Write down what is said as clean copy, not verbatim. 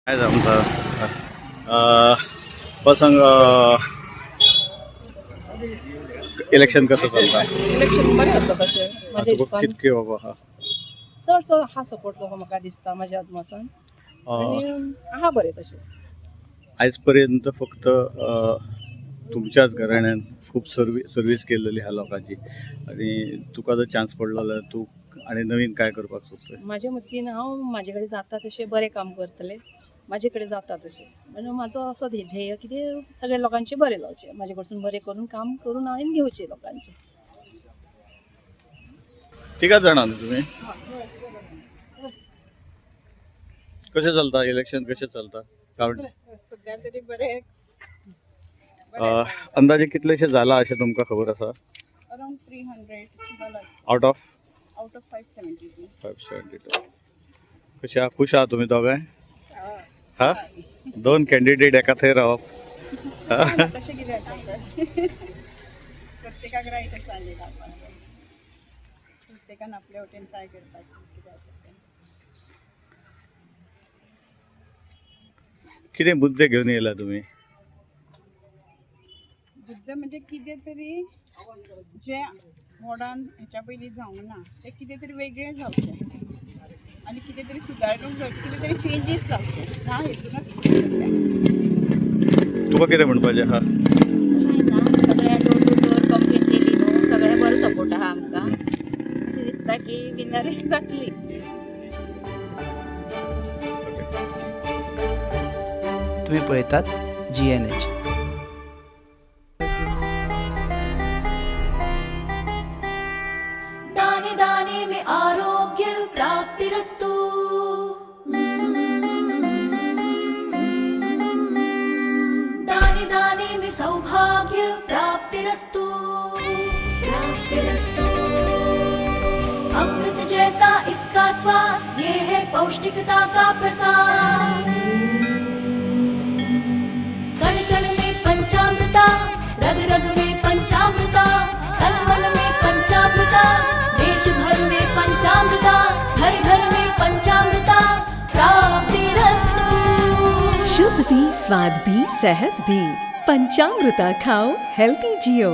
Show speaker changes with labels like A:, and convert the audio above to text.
A: आयज आमकां पसंग इलेक्शन कसं चलता?
B: इलेक्शन बरें आसा तशें म्हाज्या
A: तुका
B: हिसपान.
A: कितके बाबा आहा?
B: चडसो आहा सपोर्ट लोक म्हाका दिसता म्हाज्या अदमासान. आनी आहा बरें तशें.
A: आयज पर्यंत फक्त तुमच्याच घराण्यान खूब सर्वीस केलेली आहा लोकांची आनी तुका जर चान्स पडलो जाल्यार तूं आनी नवीन काय करपाक सोदतय?
B: म्हाज्या मतीन हांव म्हाजे कडेन जाता तशें बरें काम करतलें, म्हाजे कडेन जाता तशें. आनी म्हाजो असो ध्येय कितें सगळ्या लोकांचें बरें जावचें, म्हाजे कडसून बरें करून काम करून हांवें घेवचें लोकांचें.
A: तिगाच जाणां न्हू तुमी? कशें चलता इलेक्शन, कशें चलता कावंट?
B: सद्या तरी बरें.
A: अंदाजे कितलेशे जाला अशें तुमकां खबर आसा?
C: Around 300 dollars.
A: Out of?
C: Out of 572.
A: 572. कशे आहा, खूश आहा तुमी दोगांय? हा, दोन कॅन्डिडेट एका थंय रावप.
C: तशें कितें आसा तर, प्रत्येकाक रायट आसा न्ही रावपाक. प्रत्येकान आपल्या वटेन ट्राय करपाचें कितें आसा तें.
A: कितें मुद्दे घेवन येयला तुमी?
C: मुद्दे म्हणजे कितें तरी जें वॉर्डान हेच्या पयलीं जावंक ना तें कितें तरी वेगळें जावचें आनी कितें तरी सुदारणूक जावची, कितें तरी चेंजीस जावचे ह्या हेतूनच.
A: तुका कितें म्हणपाचें आहा?
D: कांय ना, सगळ्या डोर टू डोर कंप्लेन केली न्हू, सगळ्या बरो सपोर्ट आहा आमकां. अशें दिसता की विनर जातली.
E: तुम्ही पळयतात जीएनएच.
F: दाने दाने में आरोग्य प्राप्तिरस्तु. दाने दाने में सौभाग्य प्राप्तिरस्तु, प्राप्तिरस्तु. अमृत जैसा इसका स्वाद, ये है पौष्टिकता का प्रसाद. कण कण में पंचामृता, रग रग में पंचामृता, तन मन में पंचामृता, देश भर में पंचामृता, घर घर में पंचामृता प्राप्तिरस्तु.
G: शुद्ध भी, स्वाद भी, सेहत भी. पंचामृता खाओ, हेल्दी जियो.